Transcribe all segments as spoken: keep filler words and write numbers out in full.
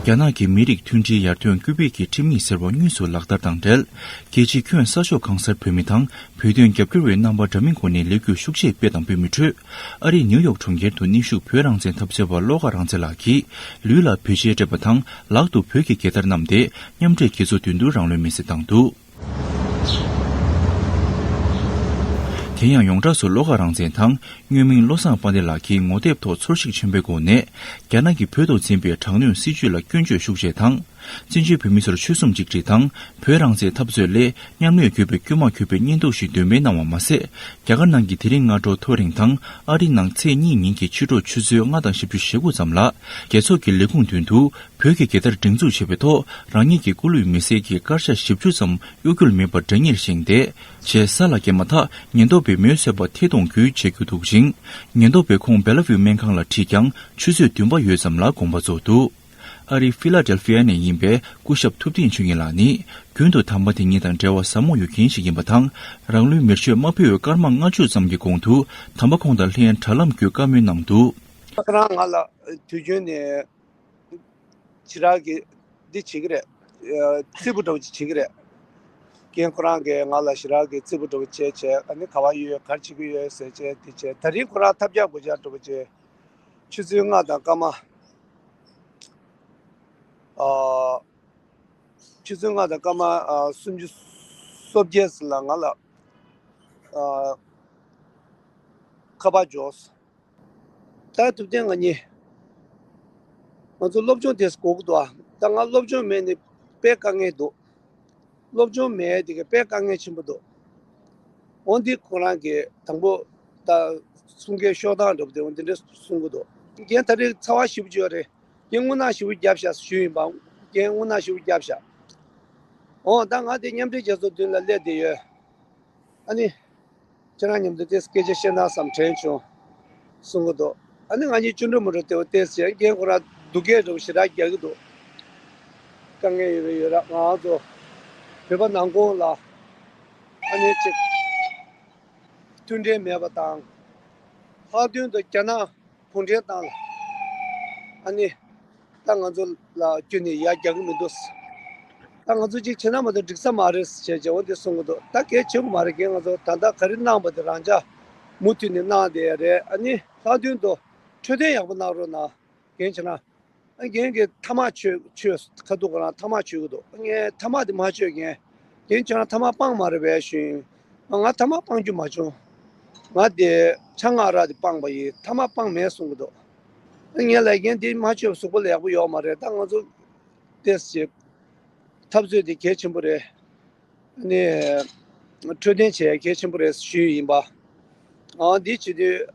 རྒྱ་ནག་གི་མི་རིགས་མཐུན་སྒྲིལ་ཡར་ཐོན་སྐུལ་སྤེལ་གྱི་ཁྲིམས་ཡིག་ཟེར་བ་དངོས་སུ་ལག་བསྟར་དང་འབྲེལ། རྒྱལ་སྤྱིའི་ཁྱོན་ས་ཕྱོགས་གང་སར་བོད་མི་དང་བོད་དོན་རྒྱབ་སྐྱོར་བའི་རྣམ་པ་འདྲ་མིན་སྒོ་ནས་ལས་འགུལ་ཤུགས་ཆེ་སྤེལ་དང་སྤེལ་མུས་ཁྲོད། ཨ་རིའི་ནིའུ་ཡོག་གྲོང་ཁྱེར་དུ་གནས་བཞུགས་བོད་རང་བཙན་འཐབ་རྩོད་པ་བློ་དགའ་རང་བཙན་ལགས་ཀྱིས་ལུས་ལ་བོད་ཆས་སྤྲས་པ་དང་ལག་ཏུ་བོད་ཀྱི་རྒྱལ་དར་བསྣམས་ཏེ་མཉམ་འབྲེལ་རྒྱལ་ཚོགས་མདུན་དུ་རང་ལུས་མེར་སྲེག་བཏང་འདུག་དེ་ཡང་ཡོངས་གྲགས་སུ་བློ་དགའ་རང་བཙན་དང་། དངོས་མིང་བློ་བཟང་དཔལ་ལྡན་ལགས་ཀྱིས་ངོ་དེབ་ཐོག་ཚོར་ཤུགས་ཆེན་པོའི་སྒོ་ནས། རྒྱ་ནག་གིས་བོད་དུ་འཛིན་པའི་དྲག་གནོན་སྲིད་བྱུས་ལ་སྐྱོན་བརྗོད་ཤུགས་ཆེ་དང་། བཙན་བྱོལ་བོད་མི་ཚོར་ཆོལ་གསུམ་གཅིག་སྒྲིལ་དང་། བོད་རང་བཙན་འཐབ་རྩོད་སླད་མཉམ་ལས་དགོས་པའི་དཀྱུས་མ་གྱུར་པའི་བརྙན་ཐུང་ཞིག་འདོན་པའི་གནང་བ་མ་ཟད། རྒྱ་གར་ནང་གི་དེ་རིང་སྔ་དྲོ་ཐོ་རེངས་དང་ཨ་རི་ནང་ཚེས་གཉིས་ཉིན་གྱི་ཕྱི་དྲོ་ཆུ་ཚོད་ལྔ་དང་བཞི་བཅུ་ཞེ་དགུ་ཙམ་ལ། རྒྱལ་ཚོགས་ཀྱི་ལས་ཁུངས་མདུན་དུ། བོད་ཀྱི་རྒྱལ་དར་སྒྲེང་འཛུགས་བྱས་པའི་ཐོག་རང་ཉིད་ཀྱི་སྐུ་ལུས་མེར་སྲེག་གི་སྐར་ཆ་བཞི་བཅུ་ཙམ་གཡོ་སྒྱུ་མེད་པར་དགྲ་གཉེར་བཞེངས་ཏེ། རྗེས་ས་ལ་འགྱེལ་མ་ཐག་ཉེན་རྟོག་པས་མེ་གསོད་པ་ཐད་གཏོང་བརྒྱུད་བྱེད་རྒྱུ་འདུག་ཅིང་། ཉེན་རྟོག་པས་ཁོང་སྦེ་ལ་ཝིའུ་སྨན་ཁང་ལ་ཁྲིད་ཀྱང་ཆུ་ཚོད་བདུན་པ་ཡོལ་ཙམ་ལ་དགོངས་པ་རྫོགས་འདུག་ཨ་རིའི་ཧྥི་ལ་ཌེལ་ཧྥི་ཡ་ནས་ཡིན་པའི་སྐུ་ཞབས་ཐུབ་བསྟན་ཆོས་ཉིད་ལགས་ནི། རྒྱུན་དུ་དམ་པ་དེ་ཉིད་དང་འབྲེལ་བ་ཟབ་མོ་ཡོད་མཁན་ཞིག་ཡིན་པ་དང་། རང་ལུས་མེར་མཆོད་མ་ཕུལ་བའི་སྐར་མ་ལྔ་བཅུ་ཙམ་གྱི་གོང་དུ་དམ་པ་ཁོང་དང་ལྷན་དྲ་ལམ་བརྒྱུད་བཀའ་མོལ་གནང་འདུག་ཁོ་རང་ང་ལ་དུས་རྒྱུན་ནས་ཞེ་དྲག་གི་འདི་བྱེད་ཀྱི་རེད། རྩེད་པོ་འདྲ་བོ་ཅིག་བྱེད་ཀྱི་རེད། རྒན་ཁོ་རང་གིས་ང་ལ་ཞེ་དྲག་གི་རྩེད་པོ་འདྲ་བོ་བྱས་བྱས། ཨ་ནི་ག་པར་ཡོད། ག་རེ་བྱེད་ཀྱི་ཡོད་ཟེར་བྱས་དེ་བྱས། ད་རིང་ཁོ་རང་ཐབས་བརྒྱ་སྒོ་བརྒྱ་འདྲ་བོ་བྱས། ཆུ་ཚོད་ལྔ་དང་སྐར་མ། ཨ། ཆུ་ཚོད་ལྔ་དང་སྐར་མ་ཨ་སུམ་ཅུ་སོ་བརྒྱད་ཙམ་ལ་ང་ལ་ཨ་ཁ་པར་འབྱོར། ད་ཐུབ་བསྟན་ང་གཉིས། ང་ཚོ་སློབ་སྦྱོང་དེ་དགོས་ཀྱི་འདུག་ཨ། ད་ང་སློབ་སྦྱོང་མེད་ནས་དཔེ་དཀའ་ངལ་འདུག་སློབ་སྦྱོང་མེད་དེ་ག་དཔེ་དཀའ་ངལ་ཆེན་པོ་འདུག་འོ་འདི་ཁོ་རང་གིས་དང་པོ་ད་གསུང་སྐད་ཤོར་སྟངས་འདྲ་པོ་དེ་འོ་འདི་འདྲ་གསུང་གི་འདུག་རྒན་ད་རེས་ཚ་བ་ཞེ་པོ་ཅིག་ཡོད་རེད། རྒན་རྔུལ་ནག་ཞེ་པོ་བརྒྱབ་ཤག་ཞུས་ཡིན་པ། རྒན་རྔུལ་ནག་ཞེ་པོ་བརྒྱབ་ཤག་འོ་ད་ང་དེ་མཉམ་འབྲེལ་རྒྱལ་ཚོགས་མདུན་ལ་སླེབས་བསྡད་ཡོད། ཨ་ནི། ཁྱེད་རང་མཉམ་དུ་ཏོག་ཙམ་སྐད་ཆ་བཤད་ན་བསམ་དྲན་བྱུང་། གསུང་གི་འདུག་ཨ་ནི་ང་གཉིས་ཅོ་འདྲི་མོ་འདྲ་དེ་བ་ཏོག་ཙམ་བྱས། རྒན་ཁོ་རང་སྡུག་སྐད་འདྲ་པོ་ཞེ་དྲག་རྒྱག་གི་འདུག་དཀའ་ངལ་ཡོད་པ་ཡོད་ར། ང་ཚོ་བོད་པ་ནང་ཁོངས་ལ་ཨ་ནི་ཅིག་མཐུན་སྒྲིལ་མེད་པ་དང་། ལྷག་དོན་དུ་རྒྱ་ནག་གུང་ཁྲན་ཏང་ལ་ཨ་ནི་ད་ང་ཚོ་ལ་ཁྱོན་ནས་ཡ་རྒྱག་གི་མི་འདུག་ད་ང་ཚོ་གཅིག་བྱས་ན་མ་གཏོགས་འགྲིག་ས་མ་རེད་ཟེར་བྱས་འོ་འདི་གསུང་གི་འདུག་ད་གལ་ཆེ་གི་མ་རེད། རྒན་ང་ཚོ་ད་ལྟ་ག་རེ་གནང་པ་དེ་རང་ཅག་མུ་མཐུད་ནས་གནང་བསྡད་ཡ་རེད། ཨ་ནི་ལྷག་དོན་དུ་འཕྲོད་བསྟེན་ཡག་པོ་གནང་རོགས་གནང་། རྒན་བྱས་ན། ཨ་རྒན་གྱིས་ཐ་མག་མཆོད་མཆོད་ཁ་ཐུག་ཁོ་རང་ཐ་མག་མཆོད་ཀྱི་འདུག་ངས་ཐ་མག་དེ་མ་མཆོད། རྒན། རྒན་ཁྱོད་རང་ཐ་མག་སྤངས་མ་རེད་པས་ཞུས་ཡིན། ང་ཐ་མག་སྤང་རྒྱུ་མ་བྱུང་། ང་དེ་ཆང་ངག་རག་དེ་སྤངས་པ་ཡིན། ཐ་མག་སྤངས་མེད་གསུང་གི་འདུག་ཨ་ངས་ལབ་རྒན་དེ་མ་མཆོད་པ་གཟུགས་པོ་ལ་ཡག་པོ་ཡོད་མ་རེད། ད་ང་ཚོ་ཏོག་ཙམ་འཐབ་རྩོད་དེ་གལ་ཆེན་པོ་རེད། ནས་འཕྲོད་བསྟེན་བྱེད་ཡ་གལ་ཆེན་པོ་རེད་ཞུས་ཡིན་པ། ཨང་འདི་བྱེད་དུས།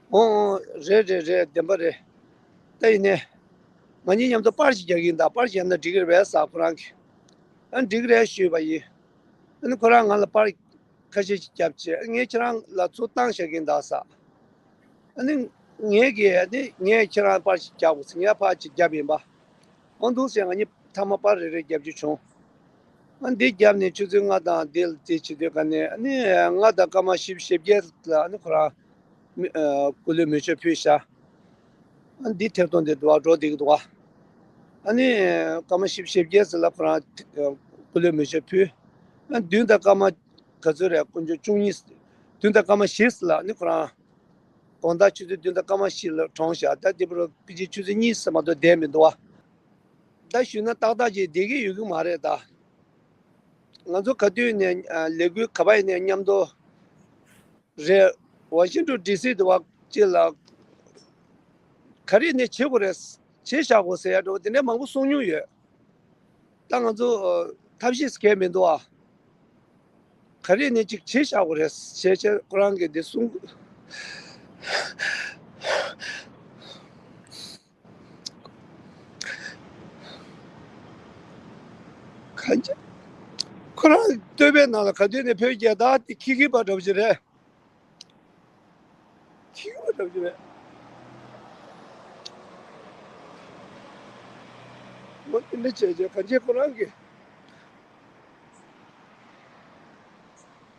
ཨོ་ཨོ་རེད་རེད་རེད། བདེན་པ་རེད། ད་ཡིན་ནས། ང་གཉིས་མཉམ་དུ་པར་ཞིག་རྒྱག་གི་ཡིན། ད་པར་ཞིག་རྒྱབ་ན་འགྲིག་གི་རེད་པས་ཟེར་ཁོ་རང་གིས། ཨ་འགྲིག་གི་རེད་ཞུས་པ་ཡིན། ཨ་ནི་ཁོ་རང་ང་ལ་པར་ཁ་ཤས་ཤིག་རྒྱབ་བྱས། ངས་ཁྱེད་རང་ལ་ཚུར་བཏང་བཞག་གི་ཡིན་ད་ཟེར། ཨ་ནི་ངས་ཀྱིས་ཨ་ནི་ངས་ཁྱེད་རང་པར་ཞིག་རྒྱག་དགོས་ཟེར། ངས་ཕར་ཅིག་བརྒྱབ་ཡིན་པ། འོ་འདུག་ཟེར། ང་གཉིས་ཐ་མག་པར་རེ་རེ་བརྒྱབ་རྒྱུ་བྱུང་། ཨ་འདི་བརྒྱབ་ནས་ཆུ་ཚོད་ལྔ་དང་དེ་ལ་དེ་བྱེད་དུས་ག་ནས་ཨ་ནི་ལྔ་དང་སྐར་མ་བཞི་བཅུ་ཞེ་བརྒྱད་ལ་ཨ་ནི་ཁོ་རང་མི་ཨ་སྐུ་ལུས་མེ་མཆོད་ཕུལ་བཞག་ཨ་འདི་ཐད་གཏོང་དེ་འདུག་བ་འགྲོ་བསྡད་ཀྱི་འདུག་བ། ཨ་ནི་སྐར་མ་བཞི་བཅུ་ཞེ་བརྒྱད་ཙམ་ལ་ཁོ་རང་ཨ་སྐུ་ལུས་མེ་མཆོད་ཕུལ། ཨ་བདུན་དང་སྐར་མ་ག་ཚོད་རེད། དཀོན་མཆོག་བཅུ་གཉིས། བདུན་དང་སྐར་མ་བཞི་ཙམ་ལ་ཨ་ནི་ཁོ་རང་དགོང་དག་ཆུ་ཚོད་བདུན་དང་སྐར་མ་བཞི་ལ་གྲོངས་བཞག་ད་དེ་བར་དུ་ཕལ་ཆེར་ཆུ་ཚོད་གཉིས་ཙམ་མ་གཏོགས་བསྡད་མི་འདུག་བ། ད་ཞུས་ན་ཏག་ཏག་ཅིག་བསྡད་ཀྱི་ཡོད་ཀྱི་མ་རེད་ད། ང་ཚོ་ག་དུས་ནས་ཨ་ལས་འགུལ་ག་པར་ཡིན་ནའི་མཉམ་དུ་རེད། ཝ་ཤིང་ཏོན་ཌི་སི་དུ་བ་ཅིག་ལ་ག་རེ་ནས་བྱེད་དགོས་རེད། བྱེད་བཞག་དགོས་ཟེར་ཡ་འདྲ་བོ་དེ་འདྲའི་མང་པོ་གསུང་མྱོང་ཡོད། ད་ང་ཚོ་ཨ་ཐབས་ཤེས་གལ་མི་འདུག་ཨ། ག་རེ་ནས་ཅིག་བྱེད་བཞག་དགོས་རེད་ཞེས་བྱས་ཁོ་རང་གིས་འདི་གསུང་། གང་ཅི། ཁོ་རང་བསྟོད་པའི་ནང་ལ་ག་དུས་ནས་བོད་རྒྱལ་དར་དེ་འཁྱེར་གྱི་པ་འདྲ་པོ་ཅིག་རེད། འཁྱེར་གྱི་པ་འདྲ་པོ་ཅིག་རེད། འོ་དེ་འདྲ་བྱས་བྱས་གང་ཅི་ཁོ་རང་གིས་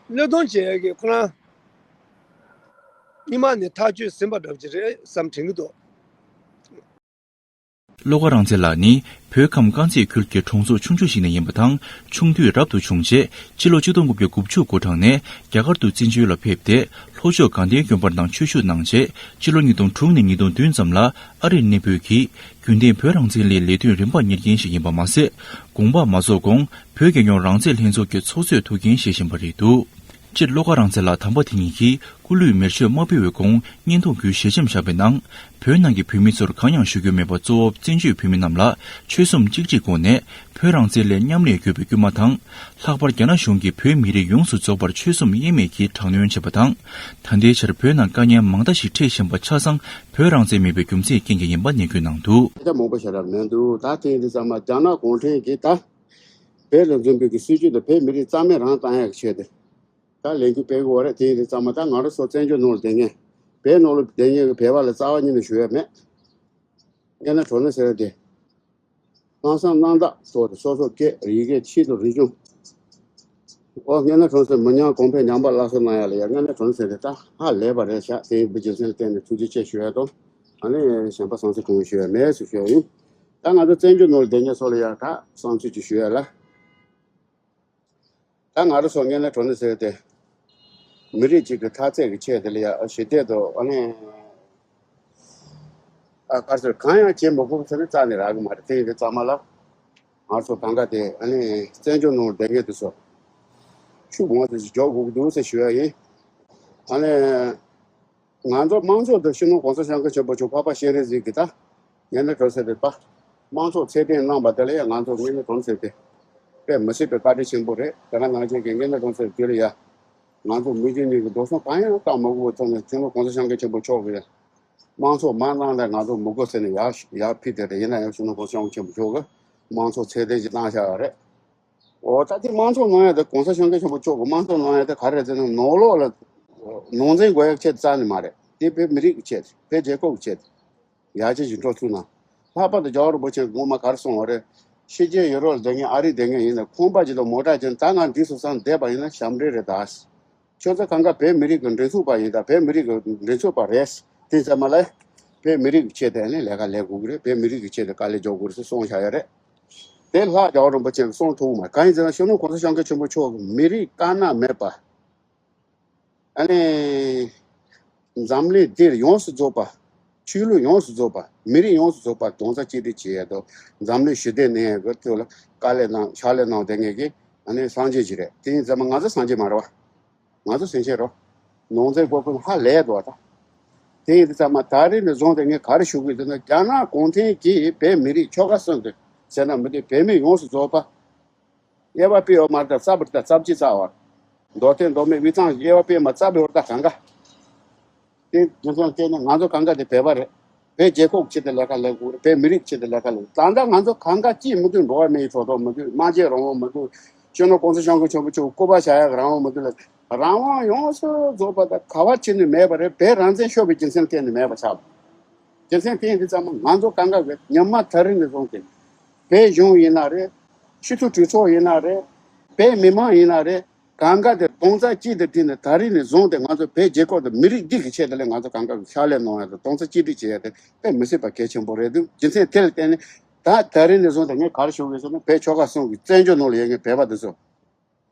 བློས་གཏོང་བྱེད་ཡག་གི་ཁོ་རང་སྔོན་མ་ནས་ཐག་གཅོད་ཟིན་པ་འདྲ་པོ་ཅིག་རེད་བསམ་དྲན་གྱི་འདུག་བློ་དགའ་རང་བཙན་ལགས་ནི་བོད་ཁམས་དཀར་མཛེས་ཁུལ་གྱི་གྲོང་ཚོ་ཆུང་ཆུང་ཞིག་ནས་ཡིན་པ་དང་། ཆུང་དུས་རབ་ཏུ་བྱུང་རྗེས་སྤྱི་ལོ་ཆིག་སྟོང་དགུ་བརྒྱ་དགུ་བཅུ་གོ་གྲངས་ནས་རྒྱ་གར་དུ་བཙན་བྱོལ་ལ་ཕེབས་ཏེ། ལྷོ་ཕྱོགས་དགའ་ལྡན་དགོན་པར་ནང་ཆོས་ཞུགས་གནང་རྗེས་སྤྱི་ལོ་ཉིས་སྟོང་དྲུག་ནས་ཉིས་སྟོང་བདུན་ཙམ་ལ་ཨ་རིར་གནས་སྤོས་ཀྱིས་རྒྱུན་ལྡན་བོད་རང་བཙན་སླད་ལས་དོན་རིམ་པ་གཉེར་མཁན་ཞིག་ཡིན་པ་མ་ཟད། དགོངས་པ་མ་རྫོགས་གོང་བོད་རྒྱལ་ཡོངས་རང་བཙན་ལྷན་ཚོགས་ཀྱི་ཚོགས་གཙོས་ཐུགས་འགན་བཞེས་བཞིན་པ་རེད་འདུག་སྤྱིར་བློ་དགའ་རང་བཙན་ལགས་དམ་པ་དེ་ཉིད་ཀྱིས་སྐུ་ལུས་མེར་མཆོད་མ་ཕུལ་བའི་གོང་བརྙན་ཐུང་བརྒྱུད་ཞལ་ཆེམས་བཞག་པའི་ནང་། བོད་ནང་གི་བོད་མི་ཚོར་གང་ཡང་ཞུ་རྒྱུ་མེད་པ་གཙོ་བོ་བཙན་བྱོལ་བོད་མི་རྣམས་ལ་ཆོལ་གསུམ་གཅིག་སྒྲིལ་སྒོ་ནས་བོད་རང་བཙན་སླད་མཉམ་ལས་དགོས་པའི་སྐུལ་མ་དང་། ལྷག་པར་རྒྱ་ནག་གཞུང་གིས་བོད་མི་རིགས་ཡོངས་སུ་རྫོགས་པར་ཆོལ་གསུམ་དབྱེ་མེད་ཀྱིས་དྲག་གནོན་བྱས་པ་དང་། ད་ལྟའི་ཆར་བོད་ནང་དཀའ་ངལ་མང་དག་ཞིག་འཕྲད་བཞིན་པ་ཆ་ཚང་བོད་རང་བཙན་མེད་པའི་རྒྱུ་མཚན་རྐྱེན་གྱིས་ཡིན་པ་ནན་སྐུལ་གནང་འདུག་སྐད་ཆ་མང་པོ་བཤད་རབས་མེད་འདུག་ད་ཐེངས་འདི་ཚང་མ་རྒྱ་ནག་གུང་ཁྲན་གྱིས་ད་བོད་ལ་འཛིན་པའི་གི་སྲིད་ཇུས་དེ་བོད་མི་རིགས་རྩ་མེད་རང་བཏང་ཡག་གི་ཆེད་དུ། ད་ལས་འགུལ་སྤེལ་གི་ཡོད་རེད། དེ་ཡིན་དུས་ཙམ་པ་ད་ང་རང་ཚོ་བཙན་བྱོལ་ནང་ལ་བསྡད་མཁན། བོད་ནང་ལ་བསྡད་མཁན་གྱི་བོད་པ་ལ་རྩ་བ་ཉིད་ནས་ཞུ་ཡ་མེད། དངོས་གནས་དྲང་གནས་ཟེར་ཡ་དེ། ལྷག་བསམ་རྣམ་དག་ཐོག་ཏུ་སོ་སོ་སྐད་རིག་གནས་ཆེད་དུ་རིག་གཞུང་། ཨོ་དངོས་གནས་དྲང་གནས་མི་ཉམས་གོང་འཕེལ་ཉམས་པ་སླར་གསོ་གནང་ཡ་ལ་ཡ་དངོས་གནས་དྲང་གནས་ཟེར་དེ་ད་ཧ་ལས་པ་རེད་ཤག་དེ་ཡིན་པའི་རྒྱུ་མཚན་ལ་བརྟེན་ནས་ཐུགས་རྗེ་ཆེ་ཞུ་ཡ་དང་། ཨ་ནི་གཞན་པ་བསམ་ཚུལ་གང་ཡང་ཞུ་ཡ་མེད་ཟེར་ཞུ་ཡ་ཡིན། ད་ང་ཚོ་བཙན་བྱོལ་ནང་ལ་བསྡད་མཁན་ཚོ་ལ་ཡ་ད་བསམ་ཚུལ་ཅིག་ཞུ་ཡ་ལ། ད་ང་རང་ཚོ་དངོས་གནས་དྲང་གནས་ཟེར་ཏེ། མི་རིགས་གཅིག་གི་མཐའ་ཚད་ཀྱི་ཆེད་དེ་ལ་ཡ་ཞི་བདེ་དང་ཨ་ནི། ཨ་ག་རེ་ཟེར་གང་ཡང་བྱེད་མི་དགོས་ཟེར་ནས་རྩ་ནས་རག་གི་མ་རེད། དེ་ཡིན་དུས་ཙམ་པ་ལ། ང་ཚོ་གང་ག་དེ་ཨ་ནི་བཙན་བྱོལ་ནང་བསྡད་མཁན་དེ་ཚོ། ཤུགས་མང་དུ་འཇོག་དགོས་ཀྱི་འདུག་ཟེར་ཞུ་ཡ་ཡིན། ཨ་ནི། ང་ཚོ་དམངས་གཙོ་དང་སྤྱི་ནོར་༸གོང་ས་༸སྐྱབས་མགོན་ཆེན་པོ་མཆོག་འཕགས་པ་སྤྱན་རས་གཟིགས་ཀྱི་ད་ངན་ན་གྲོང་གསེབ་པའི་པ། དམངས་གཙོ་ཚད་ལྡན་གནང་པ་དེ་ལ་ཡང་ང་ཚོ་ངན་ན་གྲོང་གསེབ་དེ་དཔེ་མི་སྲིད་པའི་བཀའ་དྲིན་ཆེན་པོ་རེད། དེ་ག་ནང་བཞིན་གྱི་ངན་ན་གྲོང་གསེབ་དེ་ལ་ཡ་ང་ཚོ་མི་རྒྱུ་གཉིས་ཀྱི་འགྲོ་སོང་གང་ཡང་བཏང་མ་དགོས་པའི་ཐོག་ནས་སྤྱི་ནོར་༸གོང་ས་༸སྐྱབས་མགོན་ཆེན་པོ་མཆོག་གིས་དམངས་གཙོ་མ་གནང་ན་ང་ཚོ་མི་དགོས་ཟེར་ནས་ཡར་ཡར་ཕུལ་དེ་རེད། ཡིན་ན་ཡང་སྤྱི་ནོར་༸གོང་ས་༸སྐྱབས་མགོན་ཆེན་པོ་མཆོག་གིས་དམངས་གཙོ་ཚད་ལྡན་ཞིག་གནང་བཞག་ཡོད་རེད། འོ་ད་དེ་དམངས་གཙོ་གནང་ཡ་དེ་༸གོང་ས་༸སྐྱབས་མགོན་ཆེན་པོ་མཆོག་གི་དམངས་གཙོ་གནང་ཡ་དེ་ག་རེ་རེད་ཟེར་ན་ནང་ལོགས་ལ་ནང་འཛིང་དགོས་ཡ་ཆེད་རྩ་ནས་མ་རེད། དེ་བོད་མི་རིགས་ཀྱི་ཆེད་བོད་རྒྱལ་ཁབ་ཀྱི་ཆེད་ཡར་རྒྱས་ཀྱི་འགྲོ་ཚུལ་ན། ལྷག་པར་དུ་རྒྱལ་བ་རིན་པོ་ཆེ་ངོ་མ་ག་རེ་གསུངས་པ་རེད། ཕྱི་རྒྱལ་ཡུ་རོབ་ལ་བསྡད་མཁན་ཨ་རི་བསྡད་མཁན་ཡིན་ན་ཁང་པ་ཅིག་དང་མོ་ཊ་ཅིག་ད་ང་འདི་སོ་སང་བསྡད་པ་ཡིན་ན་ཞབས་འདྲེན་རེད་ད། ཁྱོད་ཚོ་གང་ག་བོད་མི་རིགས་ཀྱི་མགྲིན་ཚབ་པ་ཡིན་ད་བོད་མི་རིགས་ཀྱི་མགྲིན་ཚབ་པ་རེད། དེ་ཚང་མ་ལ་བོད་མི་རིགས་ཀྱི་ཆེད་དུ་ཨ་ནི་ལས་ཀ་ལས་དགོས་ཀྱི་རེད། བོད་མི་རིགས་ཀྱི་ཆེད་དུ་དཀའ་ལས་རྒྱག་དགོས་རེད་ཟེར་གསུངས་བཞག་ཡ་རེད། དེ་ལྷག་རྒྱལ་བ་རིན་པོ་ཆེ་གིས་གསུངས་ཐུབ་མ་གང་ཡིན་ཟེར་ན་སྤྱི་ནོར་༸གོང་ས་༸སྐྱབས་མགོན་ཆེན་པོ་མཆོག་གིས་མི་རིགས་དཀར་ནག་མེད་པ། ཨ་ནི། འཛམ་གླིང་འདིར་ཡོངས་སུ་རྫོགས་པ། ཆོས་ལུགས་ཡོངས་སུ་རྫོགས་པ་མི་རིགས་ཡོངས་སུ་རྫོགས་པ་རྡོག་རྩ་གཅིག་སྒྲིལ་བྱེད་ཡ་དང་འཛམ་གླིང་ཞི་བདེ་གནས་ཡ་གི་ཐོག་ལ་དཀའ་ལས་གནང་ཕྱག་ལས་གནང་བསྡད་མཁན་གྱི་ཨ་ནི་སངས་རྒྱས་ཅིག་རེད། དེ་ཡིན་ཙང་མ་ང་ཚོ་སངས་རྒྱས་མ་རེད་བ། ང་ཚོ་སེམས་ཅན་རོ། ནང་ཚན་གོ་ཀུན་ཧ་ལས་འདུག་བ་ད། དེ་ཡིན་དུས་ཙམ་མ་ད་རེས་ནས་བཟུང་སྟེ་ངས་ག་རེ་ཞུ་གི་ཡོད་ཟེར་ན་རྒྱ་ནག་གུང་ཁྲན་གྱིས་བོད་མི་རིགས་ཆོལ་ཁ་གསུམ་དུ་ཟེར་ན་མི་འདུག་བོད་མི་ཡོངས་སུ་རྫོགས་པ། དབྱེ་བ་སྤེལ་ཡོད་མ་རེད་ད། རྩ་བ་རེད་ད། རྩ་བ་གཅིག་རྩ་བ། མདོ་སྟོད་མདོ་སྨད་དབུས་གཙང་དབྱེ་བ་སྤེལ་མ་རྩ་བའི་བར་ད་གང་ག་དེ་རྒྱུ་མཚན་བལྟས་ན་ང་ཚོ་གང་ག་དེ་བོད་པ་རེད། བོད་རྒྱལ་ཁབ་ཆེད་དུ་ལས་ཀ་ལས་དགོས་རེད། བོད་མི་རིགས་ཆེད་དུ་ལས་ཀ་ལས་དགོས། ད་ལྟ་ང་ཚོ་གང་ག་ཅིས་མི་འདུག་འགྲོ་བ་མིའི་ཐོབ་ཐང་མི་འདུག་སྨྲ་བརྗོད་རང་དབང་མི་འདུག་སྤྱི་ནོར་༸གོང་ས་༸སྐྱབས་མགོན་ཆེན་པོ་མཆོག་སྐུ་པར་བཞག་ཡག་རང་དབང་མི་འདུག་ལ། རང་དབང་ཡོངས་སུ་རྫོགས་པ་དང་ག་བ་ཕྱིན་ནས་མེད་པ་རེད། བོད་རང་བཙན་ཤོར་བའི་རྒྱུ་མཚན་བརྟེན་ནས་མེད་པ་ཆགས། རྒྱུ་མཚན་དེ་ཡིན་དུས་ཙམ་པ་ང་ཚོ་གང་ག་གི་ཉི་མ་ད་རིང་ནས་བཟུང་སྟེ། བོད་གཞུང་ཡིན་ན་རེད། སྤྱི་འཐུས་གྲོས་ཚོགས་ཡིན་ན་རེད། བོད་མི་མང་ཡིན་ན་རེད། གང་ག་དེ་རྡོག་རྩ་གཅིག་ཏུ་བསྒྲིལ་ནས་ད་རིང་ནས་བཟུང་སྟེ་ང་ཚོ་བོད་རྒྱལ་ཁབ་དང་མི་རིགས་འདི་གི་ཆེད་དུ་ལས་ང་ཚོ་གང་ག་གི་ཕྱག་ལས་གནང་ཡ་དང་རྡོག་རྩ་གཅིག་སྒྲིལ་བྱེད་ཡ་དེ་དཔེ་མི་སྲིད་པ་གལ་ཆེན་པོ་རེད་འདུག་རྒྱུ་མཚན་དེ་ལ་བརྟེན་ནས་ད་ད་རིང་ནས་བཟུང་སྟེ་ངས་ག་རེ་ཞུ་དགོས་ཟེར་ན་བོད་ཆོལ་ཁ་གསུམ་གྱི་བཙན་བྱོལ་ནང་ལ་ཡོད་མཁན་བོད་པ་འདི་ཚོ།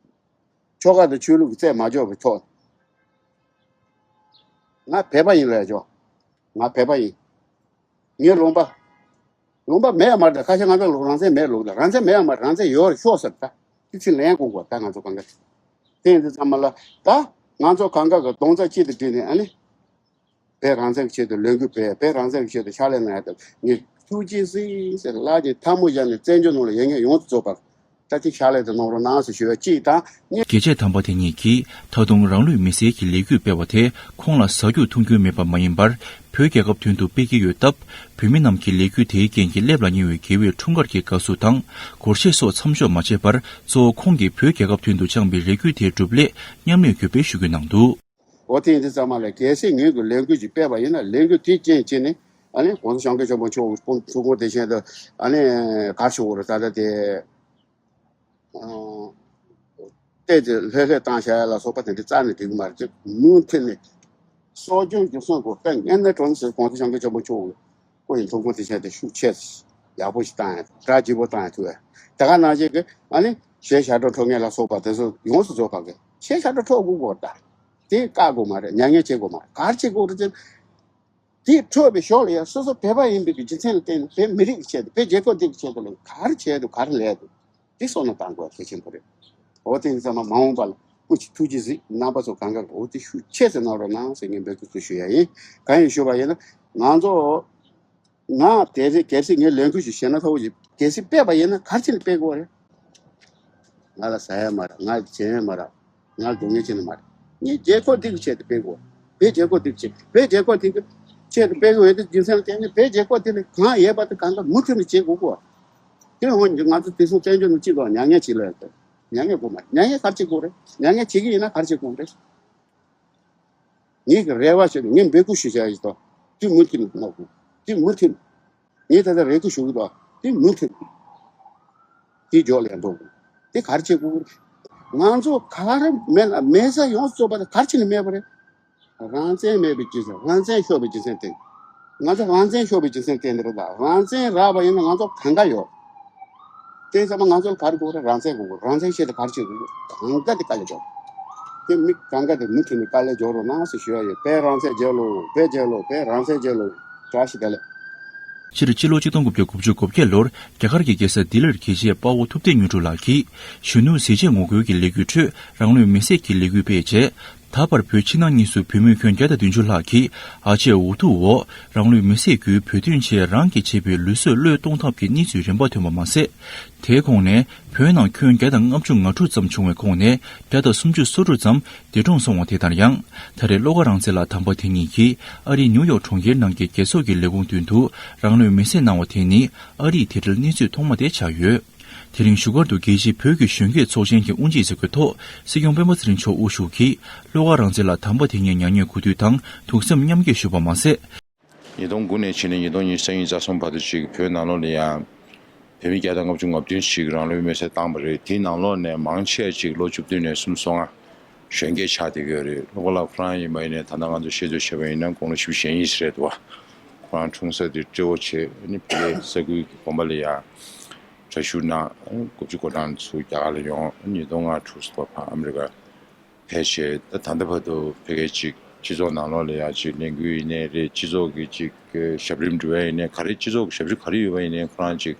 ཆོལ་ཁ་དང་ཆོས་ལུགས་ཀྱི་རྩད་མ་འཇོག་པའི་ཐོག་ང་བོད་པ་ཡིན་ལབ་ཡ་ཆོག་ང་བོད་པ་ཡིན། ངའི་ལུང་པ། ལུང་པ་མེད་ཡ་མ་རེད། ཁ་ཤས་ང་ཚོ་ལུང་རང་བཙན་མེད་ལུགས་ལ་རང་བཙན་མེད་ཡ་མ་རེད། རང་བཙན་ཡོད་རེད་ཤོག་ཟེར་ད། དེ་ཚིག་ལན་དགོས་གོ་ད་ང་ཚོ་གང་ག་དེ་ཡིན་དུས་ཙམ་པ་ལ་ད་ང་ཚོ་གང་ག་གི་རྡོག་རྩ་གཅིག་ཏུ་བསྒྲིལ་ནས་ཨ་ནི། བོད་རང་བཙན་གྱི་ཆེད་དུ་ལས་འགུལ་སྤེལ། བོད་རང་བཙན་གྱི་ཆེད་དུ་ཕྱག་ལས་གནང་ཡ་དང་ངས་ཐུགས་རྗེ་གཟིགས་ཟེར་ལག་གི་ཐལ་མོ་སྦྱར་ནས་བཙན་བྱོལ་ནང་ལ་ཡོད་མཁན་ཡོངས་སུ་རྫོགས་པར་ད་ཅིག་ཕྱག་ལས་དེ་གནང་རོགས་གནང་ཟེར་ཞུ་བ་གཅིག་དང་གཉིས། རྒྱལ་གཅེས་དམ་པ་དེ་ཉིད་ཀྱིས་ད་དུང་རང་ལུས་མེར་སྲེག་གི་ལས་འགུལ་སྤེལ་བ་དེ་ཁོང་ལ་ཟ་རྒྱུ་འཐུང་རྒྱུ་མེད་པ་མ་ཡིན་པར་བོད་རྒྱལ་ཁབ་དོན་དུ་སྤེལ་གྱི་ཡོད་སྟབས། བོད་མི་རྣམས་ཀྱིས་ལས་འགུལ་དེའི་རྐྱེན་གྱིས་སླེབས་ལ་ཉེ་བའི་དགེ་བའི་འཁྲུངས་སྐར་གྱི་དགའ་བསུ་དང་སྒོར་གཞས་སོགས་མཚམས་འཇོག་མ་བྱས་པར་གཙོ་བོ་ཁོང་གིས་བོད་རྒྱལ་ཁབ་དོན་དུ་བཅངས་པའི་རེ་སྐུལ་དེའི་སྒྲུབ་སླད་མཉམ་ལས་དགོས་པའི་ཞུ་སྐུལ་གནང་འདུག་འོ་དེ་ཡིན་དུས་ཙམ་པ་ལ་གལ་སྲིད་ངེད་ཀྱི་ལས་འགུལ་ཅིག་སྤེལ་བ་ཡིན་ན་ལས་འགུལ་དེའི་རྐྱེན་བྱས་ནས་ཨ་ནི་༸གོང་ས་༸སྐྱབས་མགོན་ཆེན་པོ་མཆོག་གི་ཐུགས་དགོངས་དེ་བཞིན་དུ་ཨ་ནི་ག་རེ་ཞུ་དགོས་རེད་ད་ལྟ་དེ། བལྟས་ཏེ་ལྷོད་ལྷོད་བཏང་བཞག་ཡ་ལ་སོགས་པ་དེ་འདྲ་རྩ་ནས་འགྲིག་གི་མ་རེད་ཅེས་མུ་མཐུད་ནས་གསོ་སྐྱོང་རྒྱུན་སྲུང་དགོས། དཔེ་ངན་ནས་གྲོང་གསེབ་༸གོང་ས་༸སྐྱབས་མགོན་ཆེན་པོ་མཆོག་གི་སྐུ་ཡི་ཐུགས་དགོངས་དེ་བཞིན་དུ་ཤུགས་ཆེ། ཡག་པོ་ཞིག་བཏང་ཡ། གྲ་རྒྱས་པོ་བཏང་ཡ་ཐུབ་ཡ། དེ་ག་ནང་བཞིན་གྱི་ཨ་ནི་གཞས་ཞབས་བྲོ་འཁྲབ་མཁན་ལ་སོགས་པ་དེ་ཚོ་ཡོངས་སུ་རྫོགས་པ་གི་གཞས་ཞབས་བྲོ་འཁྲབ་དགོས་གོ། ད་དེ་བཀག་དགོས་མ་རེད། མྱ་ངན་བྱེད་དགོས་མ་རེད། ག་རེ་བྱེད་དགོས་རེད་ཟེར་ན། དེ་འཁྲབ་པའི་ཞོར་ལ་ཡང་སོ་སོ་བོད་པ་ཡིན་པའི་གི་རྒྱུ་མཚན་ལ་བརྟེན་ནས། བོད་མི་རིགས་ཀྱི་ཆེད་དུ། བོད་རྒྱལ་ཁབ་འདི་གི་ཆེད་དུ་ལ་ག་རེ་བྱས་འདུག་ག་རེ་ལས་འདུག་དེ་བསམ་བློ་གཏང་དགོས་གལ་ཆེན་པོ་རེད། འོ་དེ་ཡིན་ཙང་མ་འོངས་པ་ལ་སྐུ་མཁྱེན་ཐུགས་རྗེ་གཟིགས། རྣམ་པ་ཚོ་གང་ག་འོ་དེ་ཤུགས་ཆེ་ཙམ་གནང་རོགས་གནང་ཟེར་ངས་འབོད་སྐུལ་ཞུ་ཡ་ཡིན། གང་ཡིན་ཞུ་བ་ཡིན་ན། ང་ཚོ། ང་དེ་རེད། གལ་སྲིད་ངས་ལས་འགུལ་ཞིག་བྱས་ན་ཐོག་ཅིག་གལ་སྲིད་སྤེལ་བ་ཡིན་ན་ག་རེ་བྱས་ནས་སྤེལ་དགོས་རེད། ང་ལ་ཟ་ཡ་མ་རག་ང་ལ་བྱེད་ཡ་མ་རག་ང་ལ་སྡུག་བསྔལ་ཅི་ནས་མ་རེད། ངས་རྒྱལ་ཁབ་འདི་གི་ཆེད་དུ་སྤེལ་དགོས། བོད་རྒྱལ་ཁབ་འདི་གི་ཆེད། བོད་རྒྱལ་ཁབ་འདི་གི་ཆེད་དུ་སྤེལ་དགོས་ཡོད་དེ། རྒྱུ་མཚན་ལ་བརྟེན་ནས་བོད་རྒྱལ་ཁབ་འདི་ལ་གང་ཡོད་པ་དེ་གང་ག་མུ་མཐུད་ནས་བྱེད་དགོས་གོ། དེ་འོན་ཀྱང་ང་ཚོ་དེང་སང་བཙན་བྱོལ་ནང་སྤྱི་ཚོགས་མྱ་ངན་ཅིག་ལ་ཡོད་དེ། མྱ་ངན་དགོས་མ་རེད། མྱ་ངན་ག་རེ་བྱེད་དགོས་རེད། མྱ་ངན་བྱེད་ཀྱི་ཡིན་ན་ག་རེ་བྱེད་དགོས་རེད། ངེད་ཀྱི་རེ་བ་ཞིག་ངས་འབོད་སྐུལ་ཞུ་བྱ་ཡིན་ཏོ། དེ་མུ་མཐུད་ནས་གནང་དགོས། དེ་མུ་མཐུད། ངས་ད་ལྟ་རེ་སྐུལ་ཞུ་གི་འདུག་དེ་མུ་མཐུད། དེ་འཇོག་ལས་འགྲོ་དགོས། དེ་ག་རེ་བྱེད་དགོས། ང་ཚོ་ག་རེ་མེད་ལ་མེད་ས་ཡོངས་སུ་རྫོགས་པ་དེ་ག་རེ་བྱས་ནས་མེད་པ་རེད། རང་བཙན་མེད་པའི་རྒྱུ་མཚན། རང་བཙན་ཤོར་བའི་རྒྱུ་མཚན་དེ། ང་ཚོ་རང་བཙན་ཤོར་བའི་རྒྱུ་མཚན་དེ་འདི་རེད་ད། རང་བཙན་རག་པ་ཡིན་ན་ང་ཚོ་གང་ག་ཡོད། དེ་ཚང་མ་ང་ཚོ་ལ་ག་རེ་དགོས་རེད། རང་བཙན་དགོས་དགོས། རང་བཙན་ཆེད་དུ་ག་རེ་བྱེད་དགོས། གང་ག་དེ་དཀའ་ལས་རྒྱོབ། དེ་མི་གང་ག་དེ་མུ་མཐུད་ནས་དཀའ་ལས་རྒྱོབ་རོགས་གནང་ཟེར་ཞུ་ཡ་ཡོད། བོད་རང་བཙན་རྒྱལ་ལོ། བོད་རྒྱལ་ལོ། བོད་རང་བཙན་རྒྱལ་ལོ། བཀྲ་ཤིས་བདེ་ལེགས། སྤྱིར་སྤྱི་ལོ་གཅིག་སྟོང་དགུ་བརྒྱ་གོ་བརྒྱད་ལོར་རྒྱ་གར་གྱི་རྒྱལ་ས་ལྡི་ལིར་དགེ་བཤེས་དཔའ་བོ་ཐུབ་བསྟན་དངོས་གྲུབ་ལགས་ཀྱིས་གཞོན་ནུ་གཟི་བརྗིད་ངོ་རྒོལ་གྱི་ལས་འགུལ་ཁྲོད་རང་ལུས་མེར་སྲེག་གི་ལས་འགུལ་སྤེལ་རྗེས། ད་བར་བོད་ཕྱི་ནང་གཉིས་སུ་བོད་མི་ཁྱོན་བརྒྱ་དང་བདུན་ཅུ་ལྷག་གིས་ཨ་ཆད་འུ་ཐུག་འོག་རང་ལུས་མེར་སྲེག་བརྒྱུད་བོད་དོན་ཆེད་རང་གིས་བྱས་པའི་ལུས་སྲོག་བློས་གཏོང་ཐབས་ཀྱི་གནས་ཚུལ་རིམ་པ་ཐོན་པ་མ་ཟད། དེའི་ཁོངས་ནས་བོད་ནང་ཁྱོན་བརྒྱ་དང་ལྔ་བཅུ་ང་དྲུག་ཙམ་བྱུང་བའི་ཁོངས་ནས་བརྒྱ་དང་སུམ་ཅུ་སོ་དྲུག་ཙམ་འདས་གྲོངས་སོང་བ་དེ་ལྟར་ཡང་། ད་རེས་བློ་དགའ་རང་བཙན་ལགས་དམ་པ་དེ་ཉིད་ཀྱིས་ཨ་རིའི་ནིའུ་ཡོག་གྲོང་ཁྱེར་ནང་གི་རྒྱལ་ཚོགས་ཀྱི་ལས་ཁུངས་མདུན་དུ་རང་ལུས་མེར་སྲེག་གནང་བ་དེ་ནི་ཨ་རིའི་དེ་འབྲེལ་གནས་ཚུལ་ཐོག་མ་དེ་ཆགས་ཡོད། དེ་རིང་བཞུགས་སྒར་དུ་རྒྱལ་སྤྱིའི་བོད་ཀྱི་གཞོན་སྐྱེས་ཚོགས་ཆེན་གྱི་དབུ་འབྱེད་མཛད་སྒོའི་ཐོག་སྲིད་སྐྱོང་སྤེན་པ་ཚེ་རིང་མཆོག་དབུ་བཞུགས་ཀྱིས་བློ་དགའ་རང་བཙན་ལགས་དམ་པ་དེ་ཉིད་མྱ་ངན་གུས་འདུད་དང་ཐུགས་བསམ་མཉམ་སྐྱེད་ཞུས་པ་མ་ཟད། ཉིས་སྟོང་དགུ་ནས་ཕྱིན་ནས་ཉིས་སྟོང་ཉི་ཤུ་རྩ་གཉིས་རྩ་གསུམ་བར་དུ་ཅིག་བོད་ནང་ལོགས་ལ་ཡང་བོད་མི་བརྒྱ་དང་ལྔ་བཅུ་ང་བདུན་ཞིག་རང་ལུས་མེར་སྲེག་བཏང་བ་རེད། དེའི་ནང་ལོགས་ནས་མང་ཆེ་ཅིག་ལོ་བཅུ་བདུན་ནས་སུམ་ཅུ་སོ་ལྔ་གཞོན་སྐྱེས་ཆགས་བསྡད་ཀྱི་ཡོད་རེད། བློ་དགའ་ལགས་ཁོ་རང་ཡིན་པ་ཡིན་ནའི་ད་ལྟ་ང་ཚོ་ཤེས་ཚོད་བྱས་པ་ཡིན་ན་དགུང་ལོ་བཞི་བཅུ་ཞེ་གཉིས་རེད་འདུག་བ། ཁོ་རང་འཁྲུངས་ས་དེ་ཏྲེ་ཧོར་བྱས། ཨ་ནི་ཕ་གིའི་ས་ཁུལ་གྱི་དགོན་པ་ལ་ཡང་གྲྭ་ཞུགས་གནང་། ཨ་ནི་དགུ་བཅུ་གོ་གྲངས་ཚུར་རྒྱ་གར་ལ་ཡོང་། ཨ་ནི་ཉིས་སྟོང་ལྔ་དྲུག་ཙམ་བར་ཕར་ཨ་མི་རི་ཀ་ཕེབས་བྱས། ད་ད་ལྟ་བར་དུ་ཕ་གིའི་ཅིག་སྤྱི་ཚོགས་ནང་ལོགས་ལ་ཡང་ཅིག་ལས་འགུལ་ཡིན་ནའི་རེད། སྤྱི་ཚོགས་ཀྱི་ཅིག་ཞབས་རིམ་འགྲོ་བ་ཡིན་ནའི་ག་རེ། སྤྱི་ཚོགས་ཀྱི་ཞབས་ཞུ་ག་རེ་ཡོད་པ་ཡིན་ནའི་ཁོ་རང་ཅིག་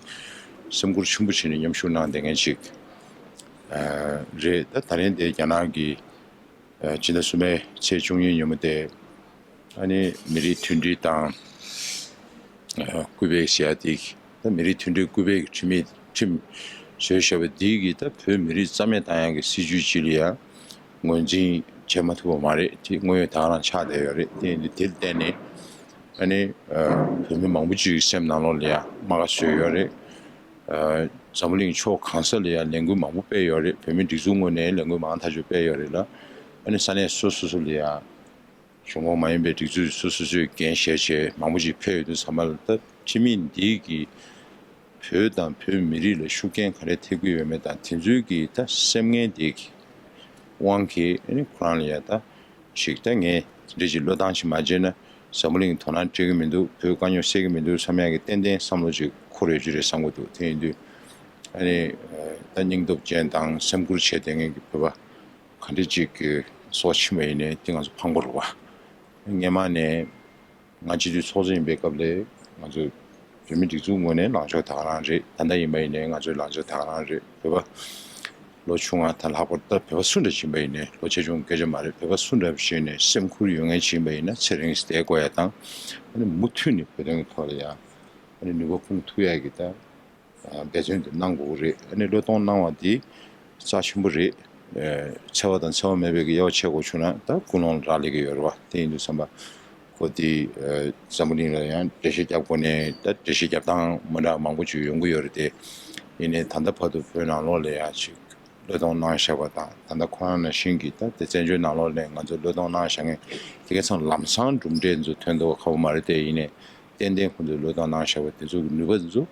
སེམས་ཁུར་ཆེན་པོ་བྱས་ནས་མཉམ་ཞུགས་གནང་བསྡད་མཁན་ཅིག་རེད། ད་ད་རིང་དེ་རྒྱ་ནག་གི་ཕྱི་ཟླ་གསུམ་པའི་ཚེས་བཅུ་གཉིས་ཉིན་མོ་དེ། ཨ་ནི་མི་རིགས་མཐུན་སྒྲིལ་དང་སྐུལ་སྤེལ་བྱེད་ཡ་དེ། ད་མི་རིགས་མཐུན་སྒྲིལ་སྐུལ་སྤེལ་གྱི་ཁྲིམས་མི་ཁྲིམས་བཟོས་བཞག་པ་འདི་གིས་ད་བོད་མི་རིགས་རྩ་མེད་བཏང་ཡ་གི་སྲིད་ཇུས་ཅིག་ལ་ཡང་ངོས་འཛིན་བྱེད་མ་ཐུབ་པ་མ་རེད། དེ་དངོས་ཡོད་ད་ག་རང་ཆགས་བསྡད་ཡོད་རེད། དེ་ཡིན་དུས་དེ་ལ་བརྟེན་ནས་ཨ་ནི་བོད་མི་མང་པོ་ཅིག་གི་སེམས་ནང་ལོགས་ལ་ཡང་རྨ་ཁ་བཟོས་ཡོད་རེད། འཛམ་བུ་གླིང་ཕྱོགས་གང་ས་ལ་ཡང་ལས་འགུལ་མང་པོ་སྤེལ་ཡོད་རེད། བོད་མིའི་སྒྲིག་འཛུགས་ངོས་ནས་ལས་འགུལ་མང་ཐག་ཆོད་སྤེལ་ཡོད་རེད་ལ། ཨ་ནི་ས་གནས་སོ་སོ་སོ་ལ་ཡང་གཞུང་ཁོངས་མ་ཡིན་པའི་སྒྲིག་འཛུགས་སོ་སོ་སོས་འགན་བཞེས་བྱས་མང་པོ་ཅིག་ཕེབས་ཡོད་དུས་ཙམ་པ་ལ། ད་ཁྲིམས་མི་འདི་གིས་བོད་དང་བོད་མི་རིགས་ལ་ཤུགས་རྐྱེན་ག་རེ་ཐེབས་ཀྱི་ཡོད་མེད་དང་། དེ་ཚོའི་གི་ད་སེམས་ངན་འདི་གི་དབང་གིས་ཨ་ནི་ཁོ་རང་ལ་ཡང་ད་ཞིག་ད་ངས་དེ་འདྲ་ཅིག་བློས་བཏང་ཞིག་མ་བྱས་ན་འཛམ་བུ་གླིང་དོ་སྣང་སྤྲད་ཀྱི་མི་འདུག་བོད་དཀའ་རྙོག་སེལ་གྱི་མི་འདུག་བསམ་ཡག་གི་ཏན་ཏན་བསམ་བློ་ཅིག་འཁོར་ཡོད་ཀྱི་རེད་བསམ་གྱི་འདུག་དེ་ཡིན་དུས་ཨ་ནི་ད་སྙིང་སྟོབས་ཅན་དང་སེམས་ཁུར་བྱས་བསྡད་མཁན་གྱི་བོད་པ་ག་འདྲ་ཅིག་གི་སྲོག་ཕྱིན་པ་ཡིན་ནའི་དེ་ང་ཚོ་ཕངས་པོ་རེད་བ། སྔོན་མ་ནས་ང་སྤྱི་འཐུས་ཚོགས་གཙོ་ཡིན་པའི་སྐབས་ལ་ང་ཚོ་བོད་མི་སྒྲིག་འཛུགས་ངོས་ནས་ལངས་ཕྱོགས་ད་ག་རང་རེད། ད་ལྟ་ཡིན་པ་ཡིན་ནའི་ང་ཚོའི་ལངས་ཕྱོགས་ད་ག་རང་རེད། བོད་པ་ལོ་ཆུང་བ་དང་ལྷག་པར་ད་བོད་པ་སུ་འདྲ་ཞིག་ཡིན་པ་ཡིན་ནའི། ལོ་ཆེ་ཆུང་སྐད་ཆ་མ་རེད། བོད་པ་སུ་འདྲ་ཞིག་ཡིན་ནའི་སེམས་ཁུར་ཡོད་མཁན་ཞིག་ཡིན་པ་ཡིན་ན་ཚེ་རིང་ཞིག་བསྡད་དགོས་ཡ་དང་། ཨ་ནི་མུ་མཐུད་ནས་བོད་དོན་གྱི་ཐོག་ལ་ཡང་ཨ་ནི་ནུས་པ་སྤུངས་ཐུབ་ཡ་གི་ད་འབད་བརྩོན་དེ་གནང་དགོས་ཀྱི་རེད། ཨ་ནི་བློས་གཏོང་གནང་བ་འདི་རྩ་ཆེན་པོ་རེད། ཨ་འཚེ་བ་དང་འཚེ་བ་མེད་པའི་གི་དབྱེ་བ་ཕྱེ་དགོས་བྱུང་ན་ད་ཀུན་སློང་རག་ལས་ཀྱི་ཡོད་རེད་བ། དེ་ཡིན་དུས་ཙམ་པ་ཁོ་འདི་ཨ་འཛམ་བུ་གླིང་ལ་ཡང་འགྲེལ་བཤད་རྒྱབ་དགོས་ནས་ད་འགྲེལ་བཤད་རྒྱབ་སྟངས་མི་འདྲ་མང་པོ་ཅིག་ཡོང་གི་ཡོད་རེད་དེ། ཡིན་ནའི་ད་ལྟ་བར་དུ་བོད་ནང་ལོགས་ལ་ཡང་ཅིག་བློས་གཏོང་གནང་བཞག་པ་དང་། ད་ལྟ་ཁོ་རང་ནང་བཞིན་གྱི་ད་དེ་བཙན་བྱོལ་ནང་ལོགས་ནས་ང་ཚོ་བློས་གཏོང་གནང་བཞག་མཁན་དེ་ག་ཚང་ལམ་སང་གྲུབ་འབྲས་ཚོ་ཐོན་མདོག་ཁ་པོ་མ་རེད་དེ། ཡིན་ནའི་ཏན་ཏན་ཁོང་ཚོས་བློས་གཏོང་གནང་བཞག་པ་དེ་ཚོ་གི་ནུས་པ་དེ་ཚོ་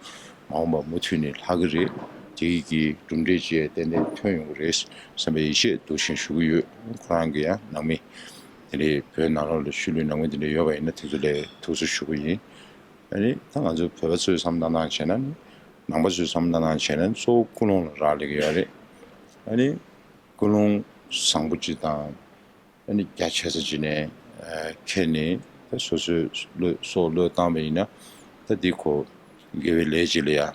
མ་འོངས་པ་མུ་མཐུད་ནས་ལྷག་གི་རེད། དེ་གི་གྲུབ་འབྲས་ཅིག་ཏན་ཏན་ཐོན་ཡོང་གི་རེད་བསམ་པའི་ཡིད་ཆེས་འདུག་བཞིན་ཞུ་གི་ཡོད། ཁོ་རང་གི་ཡང་ནང་མི་དེ་འདྲའི་བོད་ནང་ལོགས་ལ་ཤུལ་ལུས་ནང་མི་དེ་འདྲ་ཡོད་པ་ཡིན་ན་དེ་ཚོ་ལ་ཐུགས་གསོ་ཞུ་གི་ཡིན། ཨ་ནི་ད་ང་ཚོ་བོད་པ་ཚོའི་བསམ་བློ་བཏང་སྟངས་བྱས་ན་ནི། ནང་པ་ཚོའི་བསམ་བློ་བཏང་སྟངས་བྱས་ན་ནི་གཙོ་བོ་ཀུན་སློང་ལ་རག་ལས་ཀྱི་ཡོད་རེད། ཨ་ནི་ཀུན་སློང་བཟང་པོ་ཅིག་དང་། ཨ་ནི་རྒྱ་ཆེ་ས་ཅིག་ནས་ཨ་ཁྱེར་ནས་ད་སོ་སོའི་བློས་སྲོག་བློས་བཏང་བ་ཡིན་ན། ད་འདི་ཁོ་དགེ་བའི་ལས་ཅིག་ལ་ཡ་ཨ་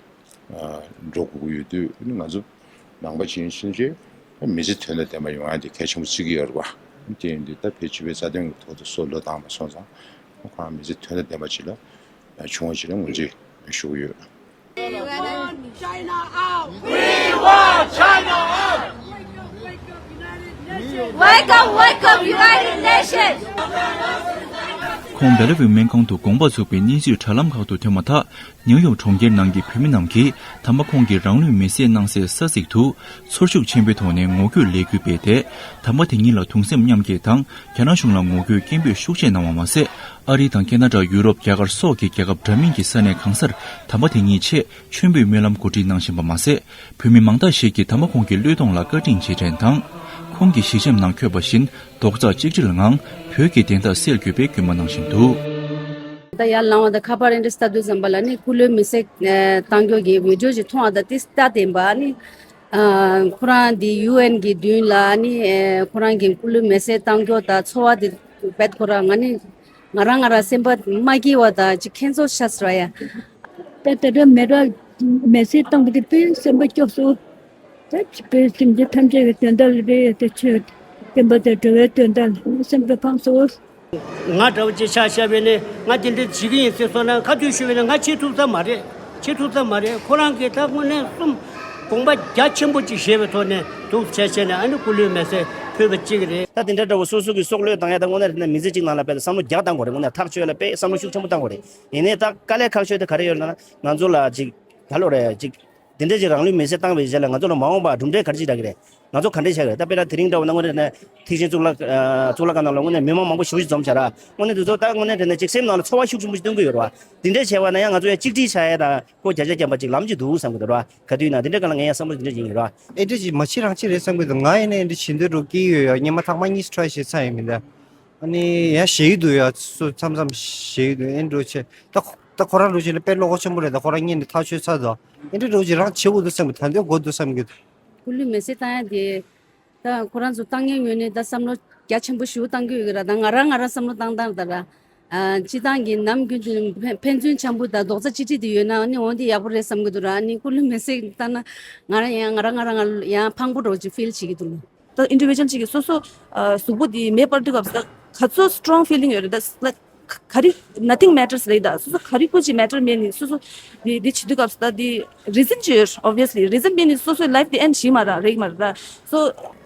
འགྲོ་དགོས་ཀྱི་ཡོད་དུས། ཨ་ནི་ང་ཚོ་ནང་པ་ཅིག་ཡིན་ཕྱིན་ཆད་མི་ཚེ་དོན་དང་ལྡན་པ་ཡོང་ཡ་དེ་གལ་ཆེན་པོ་བརྩི་གི་ཡོད་རེད་པ། དེ་ཡིན་དུས་ད་བོད་སྤྱི་པའི་རྩ་དོན་གྱི་ཐོག་ཏུ་སྲོག་བློས་བཏང་བ་སོང་ཙང་། ཁོ་རང་མི་ཚེ་དོན་དང་ལྡན་པ་ཅིག་ལ་བྱུང་བ་ཅིག་ལ་ངོས་འཛིན་ཞུ་གི་ཡོད། China out! We want China out! Wake up, wake up, United Nations! Wake up, wake up, United Nations! ཁོང་སྦེ་ལ་ཝུའུ་སྨན་ཁང་དུ་དགོངས་པ་ཚུགས་པའི་གནས་ཚུལ་དྲ་ལམ་ཁག་ཏུ་ཐོན་མ་ཐག། ནིའུ་ཡོག་གྲོང་ཁྱེར་ནང་གི་བོད་མི་རྣམས་ཀྱིས་དམ་པ་ཁོང་གི་རང་ལུས་མེར་སྲེག་གནང་སའི་ས་ཚིགས་དུ་ཚོར་ཤུགས་ཆེན་པོའི་ཐོག་ནས་ངོ་རྒོལ་ལས་འགུལ་སྤེལ་ཏེ། དམ་པ་དེ་ཉིད་ལ་གདུང་སེམས་མཉམ་སྐྱེད་དང་། རྒྱ་ནག་གཞུང་ལ་ངོ་རྒོལ་སྐད་འབོད་ཤུགས་ཆེ་གནང་བ་མ་ཟད། ཨ་རི་དང་ཁེ་ན་ཌ། ཡུ་རོབ། རྒྱ་གར་སོགས་ཀྱི་རྒྱལ་ཁབ་འདྲ་མིན་གྱི་ས་གནས་གང་སར་དམ་པ་དེ་ཉིད་ཆེད་མཆོད་འབུལ་སྨོན་ལམ་གོ་སྒྲིག་གནང་བཞིན་པ་མ་ཟད། བོད་མི་མང་དག་ཞིག་གིས་དམ་པ་ཁོང་གི་བློས་གཏོང་ལ་བཀའ་དྲིན་རྗེས་དྲན་དང་། ཁོང་གི་ཞལ་ཆེམས་ནང་འཁོད་པ་བཞིན་རྡོག་རྩ་གཅིག་སྒྲིལ་ངང་བོད་ཀྱི་བདེན་མཐའ་གསལ་དགོས་པའི་སྐུལ་མ་གནང་བཞིན་འདུག། ད་ཡར་ལངས་པ་དང་ཁ་པར་འདི་འདྲ་ལྟ་དུས་ཙམ་པ་ལ་ནི་སྐུ་ལུས་མེར་སྲེག་བཏང་རྒྱུ་གི་བི་ཌིའོ་ཅིག་མཐོང་བ་དང་། དེ་ལྟ་བསྟན་པ་ནི། ཨ་ཁོ་རང་འདི་ཡུ་ཨེན་གྱི་མདུན་ལ་ནི་ཨེ་ཁོ་རང་གི་སྐུ་ལུས་མེར་སྲེག་བཏང་རྒྱུ་དང་ཚོར་བ་དེ་བེད་ཁོ་རང་ང་ནི་ང་རང་ང་རང་སེམས་པ་མ་སྐྱིད་པ་དང་ཅིག་ཁྱད་མཚར་ཤ་ཟེར་བ་ཡ། ད་ད་ལྟ་མེ་ར་མེར་སྲེག་བཏང་པ་དེ་དཔེ་སེམས་པ་སྐྱོ་སོང་། ད་དཔེ་སེམས་ཅན་ཐམས་ཅད་ཀྱི་དོན་དག་ལ་རེད་དེ་ཆོས་བསྟན་པ་དང་འགྲོ་བའི་དོན་དག་ལ་སེམས་པ་ཕངས་སོང་། ང་འདྲ་བོ་ཅིག་ཆ་བཞག་པས་ནི་ང་དེ་འདྲ་བྱེད་ཀྱི་ཡིན་ཟེར་སོང་ན་ཁ་ཐུག་ཞུ་བས་ན་ང་བྱེད་ཐུབ་ས་མ་རེད། བྱེད་ཐུབ་ས་མ་རེད། ཁོ་རང་གིས་ད་དངོས་གནས་གསུམ་དགོངས་པ་རྒྱ་ཆེན་པོ་ཅིག་བཞེས་པའི་ཐོག་ནས་འདུག་བྱས་བྱས་ནས་ཨ་ནི་སྐུ་ལུས་མེར་སྲེག་ཕུལ་བ་གཅིག་རེད། ད་དེ་འདྲ་འདྲ་བོ་སོ་སོ་གི་སྲོག་བློས་བཏང་ཡ་ད་དངོས་གནས་དེ་ནས་མི་ཚེ་གཅིག་ནང་ལ་དཔེ་བསམ་བློ་རྒྱག་བཏང་དགོས་རེད། དངོས་གནས་ཐག་ཆོད་ལ་དཔེ་བསམ་བློ་ཤུགས་ཆེན་པོ་བཏང་དགོས་རེད། ཡིན་ནའི་ད་དཀའ་ལས་ཁག་ཤོས་དེ་ག་རེ་ཡོད་ལབ་ན་ང་ཚོ་ལ་ཅིག་ག་ལོ་རེད་ཅིག་དེ་འདྲ་ཅིག་རང་ལུས་མེར་སྲེག་བཏང་བའི་རྗེས་ལ་ང་ཚོ་ལ་མ་འོངས་པར་གྲུབ་འབྲས་ག་རེ་ཅིག་རག་གི་རེད། ང་ཚོ་ག་འདྲས་བྱ་གི་རེད། ད་དཔེར་ན་དེ་རིང་འདྲ་བོ་ན་དངོས་གནས་ནས་ཐེག་ཆེན་གཙུག་ལག་ཨ་གཙུག་ལག་ཁང་ནང་ལ་དངོས་གནས་མི་མང་མང་པོ་ཞེ་པོ་ཅིག་འཛོམས་བྱ་ར། དངོས་གནས་དེ་ཚོ་ད་དངོས་གནས་དྲན་ན་ཅིག་སེམས་ནང་ལ་ཚོར་བ་ཤུགས་ཆེན་པོ་ཞིག་སྟོན་གི་ཡོད་རེད་བ། དེ་འདྲས་བྱས་པ་ན་ཡང་ང་ཚོ་ཡང་གཅིག་སྒྲིལ་བྱ་ཡ་དང་སྒོ་རྒྱ་ཆེར་བརྒྱབ་པ་ཅིག་ལམ་ཅིག་འདུག་བསམ་གི་འདུག་ར། ག་དུས་ཡིན་ན་དེ་འདྲས་ག་ལ་ངས་ཡང་བསམ་བློ་དེ་འདྲས་ཡིན་ར། ཨེ་འདྲས་ཅིག་མ་བྱེད་རང་བྱེད་རེད་བསམ་གི་འདུག་ང་ཡིན་ན་ཨེ་འདྲས་བྱེད་འདོད་འགྲོ་གི་ཡོད་ཡ། སྔོན་མ་ཐེངས་མ་གཉིས་ཊ་རའི་བྱས་ཚར་ཡིན་མིན་ད། ཨ་ནི་ཡང་ཞེད་ཀྱི་འདུག་ཡ། སོ་མཚམས་མཚམས་ཞེད་ཀྱི་འདུག་ཨེ་འདྲས་བྱས་ད་ཁོ་ད་ཁོ་རང་འདྲ་བོ་ཅིག་ལ་དཔེ་བློ་ཁོག་ཆེན་པོ་རེད། ད་ཁོ་རང་སྔོན་ནས་ཐག་ཆོད་ཚར་འདུག་ཨེ་འདྲས་འདྲ་བོ་ཅིག་རང་བྱེད་དགོས་འདུག་བསམ་གི་ད་འདོད་དགོས་འདུག་བསམ་གི་འདུག་སྐུ་ལུས་མེར་སྲེག་བཏང་ཡ་དེ། ད་ཁོ་རང་ཚོ་བཏང་མཁན་ངོས་ནས་ད་བསམ་བློ་རྒྱ་ཆེན་པོ་ཞེ་པོ་བཏང་གི་ཡོད་ཀྱི་ར། ད་ང་རང་ང་རང་བསམ་བློ་བཏང་སྟངས་ད་ར། ཨ་སྤྱིར་བཏང་གི་ནམ་རྒྱུན་དུ་ཕན་ཕན་ཚུན་འཆམ་པོ་དང་རྡོག་རྩ་གཅིག་སྒྲིལ་དེ་ཡོད་ན་ཨ་ནི་འོ་འདི་ཡག་པོ་རེད་བསམ་གྱི་འདུག་ར། ཨ་ནི་སྐུ་ལུས་མེར་སྲེག་བཏང་ན་ང་རང་ཡང་ང་རང་ང་རང་ཡང་ཕངས་པོ་འདྲ་བོ་ཅིག་ཕིལ་བྱེད་ཀྱི་འདུག་ད་ཨིན་ཌི་བི་ཇུ་ཨལ་གཅིག་གིས་སོ་སོ་ཨ་གཟུགས་པོ་འདི་མེ་སྤར་དུས་སྐབས་སུ་ད་ག་ཚོད་སི་ཊོང་ཕི་ལིང་ཡོད་རེད། ད་ལའིཀ་ག་རེ་nothing matters རེད། ད་སོ་སོ་ག་རེ་ཀུན་གྱིས་མེ་ཊར་མེད་ནི་སོ་སོ་འདི་འདི་བྱེད་དུས་སྐབས་སུ་ད་འདི་རི་ཛན་ཅིག་ཡོད། ཨོབ་བི་ཡ་སི་ལི་རི་ཛན་མེད་ནི་སོ་སོའི་ལའིཕ་འདི་ཨེན་ཌི་བྱེད་མ་ར་རེད་མ་རེད། ད་སོ་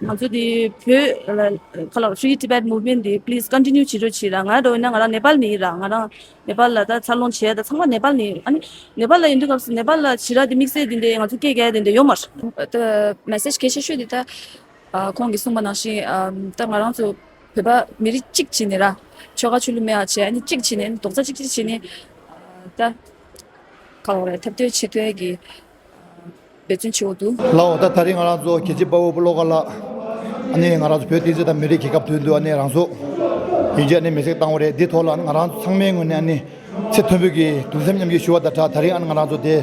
ང་ཚོ་འདི་བོད་ལ་ག་ལ་Free Tibet Movement འདི་པི་ལི་སི་ཀོན་ཊི་ནིའུ་བྱེད་རོགས་བྱེད་ར། ང་འདྲ་བོ་ཡིན་ན་ང་རང་ནེ་པཱལ་ནས་ཡིན་ར། ང་རང་ནེ་པཱལ་ལ་ད་འཚར་ལོངས་བྱས་ད་ཚང་མ་ནེ་པཱལ་ནས་ཡིན། ཨ་ནི་ནེ་པཱལ་ལ་ཡིན་དུས་སྐབས་སུ་ནེ་པཱལ་ལ་བྱེད་ར་འདི་དམིགས་བསལ་འདི་འདྲ་ང་ཚོ་སྐད་རྒྱག་ཡ་འདི་འདྲ་ཡོད་མ་རེད། ད་མེ་སེཇ་གལ་ཆེ་ཤོས་འདི་ད། ཨ་ཁོང་གིས་གསུངས་པ་ནང་བཞིན་ཨ་ད་ང་རང་ཚོ་བོད་པ་མི་རིགས་གཅིག་བྱས་ནས་ར་ཆོལ་ཁ་ཆོས་ལུགས་མེད་པ་བྱས། ཨ་ནི་གཅིག་བྱས་ནས་རྡོག་རྩ་གཅིག་སྒྲིལ་བྱས་ནས་ཨ་ད་ག་རེ་འཐབ་རྩོད་བྱེད་ཐུབ་ཡ་གི་འབད་བརྩོན་བྱེད་དགོས་འདུག་ལའོ། ད་ད་རིང་ང་རང་ཚོ་རྒྱལ་གཅེས་དཔའ་བོ་བློ་དགའ་ལགས། ཨ་ནི་ང་རང་ཚོ་བོད་བསྟན་སྲིད་དང་མི་རིགས་རྒྱལ་ཁབ་དོན་དུ་ཨ་ནི་རང་སྲོག་ཡིན་གཅིག་ཨ་ནི་མེ་སྲེག་བཏང་བ་རེད། འདི་ཐོག་ལ་ཨ་ནི་ང་རང་ཚོ་ཚང་མའི་ངོས་ནས་ཨ་ནི། ཚེ་མཐོན་པོའི་གི་གདུང་སེམས་མཉམ་སྐྱེད་ཞུ་བ་དང་སྦྲགས་ད་རིང་ཨ་ནི་ང་རང་ཚོ་དེ་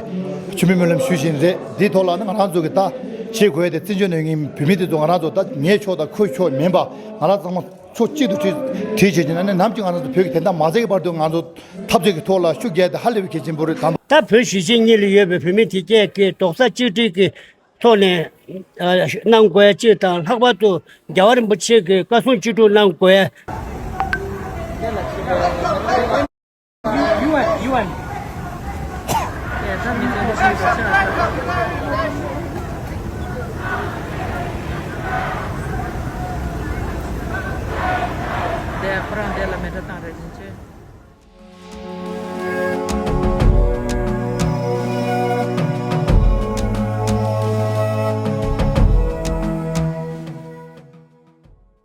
མཆོད་མེ་སྨོན་ལམ་ཞུ་བཞིན་རེད། འདིའི་ཐོག་ལ་ཨ་ནི་ང་རང་ཚོ་གི་ད་བྱེད་དགོས་དེ་བཙན་བྱོལ་ནང་གི་བོད་མི་དེ་ཚོ་ང་རང་ཚོ་ད་ངའི་ཕྱོགས་དང་ཁོའི་ཕྱོགས་མིན་པ་ང་རང་ཚང་མ་ཕྱོགས་གཅིག་ཏུ་གྲོས་གྲོས་བྱེད་ཀྱི་ན་ནི་ནམ་གྱི་ང་རང་ཚོ་བོད་ཀྱི་བདེན་མཐའ་མ་གསལ་གྱི་བར་དུ་ང་ཚོ་འཐབ་རྩོད་ཀྱི་ཐོག་ལ་ཤུགས་རྒྱག་དེ་ཧ་ལས་པའི་གལ་ཆེན་པོ་རེད། དང་ད་བོད་གཞིས་བྱེས་གཉིས་ལ་ཡོད་པའི་བོད་མི་དེ་སྐད་ཀྱི་རྡོག་རྩ་གཅིག་སྒྲིལ་གྱི་ཐོག་ནས་གནང་དགོས་ཡ་གཅིག་དང་། ལྷག་པར་དུ་རྒྱལ་བ་རིན་པོ་ཆེ་གི་བཀའ་གསུང་ཅི་སྒྲུབ་གནང་དགོས་ཡ། དེ་ཁོ་རང་དེ་ལ་མེ་སྲེག་བཏང་རེད་ཅིང་།